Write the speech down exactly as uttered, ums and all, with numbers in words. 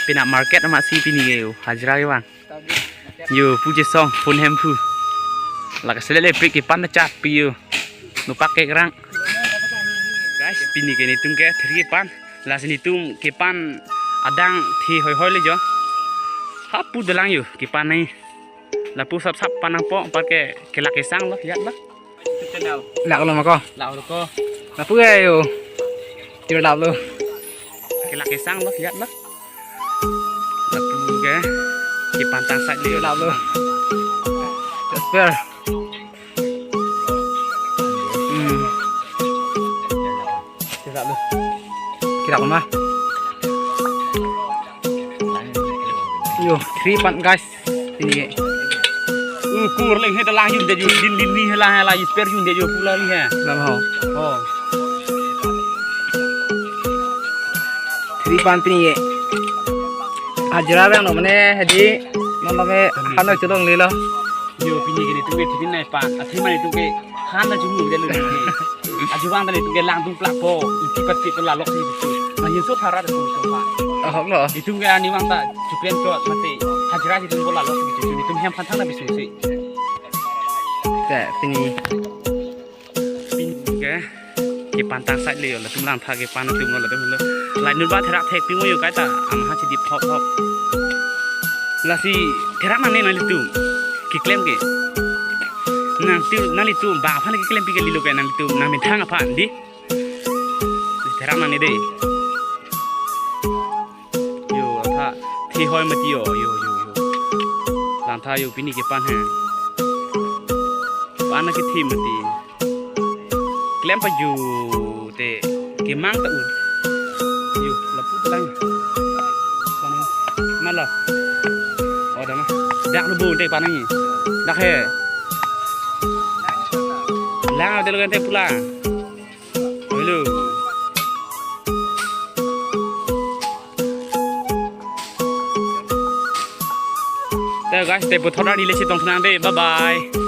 Penap market amatsi pini ke yo, hajira kevang. Yo, pu chesong, phone hem phu. Lake selele prik kepan ta chap pi yo. Nopak kekrang. Guys, pini ke netum ke thiri kepan. Lasi netum kepan adang thi hoi hoi le jo. Hapu dolang yo, kepan nai. Lapu sap sap panang po, apar ke kelak kesang lo, lihat lo. Lak lo mako. Lak lo ko. Lapu ya yo. Tiro lak lo. Kelak kesang lo, lihat lo. Lapu ke, kepan tang side le. Lak lo. Jasper. Hmm. Tiro lak lo. Tiro lak lo ma. Yo, thiri kepan guys. Pini ke. Uh, kur leng he dalang yun de ju, din din ni hela hela, isper yun de ju pula ni he. Lam ho. Oh. Thiri kepan pini ke. Hajira bang no mane hedi, non lo me hano chulong le lo. Yo, pini ke netum ke thiri nai pa, athi mane netum ke hano chumu de lo ni. Aju bang tadi netum ke langdun plak po, iti pati ko lalok si bisu. Nah, yun so thara de so pa. Ahok lo. Netum ke ani bang ta chuklen chot mati. Hajira netum ko lalok si bisu. Netum hem phan thang na bisu si. Te pini. Pini ke. Kepan tang side le yo, latum langtha kepan atum lo, latum lo. Lai nur ba therak thek pimo yo kaita, amha chidi phop phop. Lasi therak nangne nanglitum. Keklem ke. Nangtum, nanglitum, ba aphan keklem pi ke lilo ke nanglitum, nang methang aphan di. Therak nangne de. Yo, langtha, thi hoi mati yo, yo, yo, yo. Langtha yo pini kepan he. Kepan ke thi mati. Klem pa ju te kemang ta un. Yo, lapu lang. Mana? Mana lo? Oh, dak ma. Dak lo bu te panang ni. Dak he. Lang ate lo kan te pulang. Hello. Te guys, te puthot ari le chetong thanang de. Bye bye.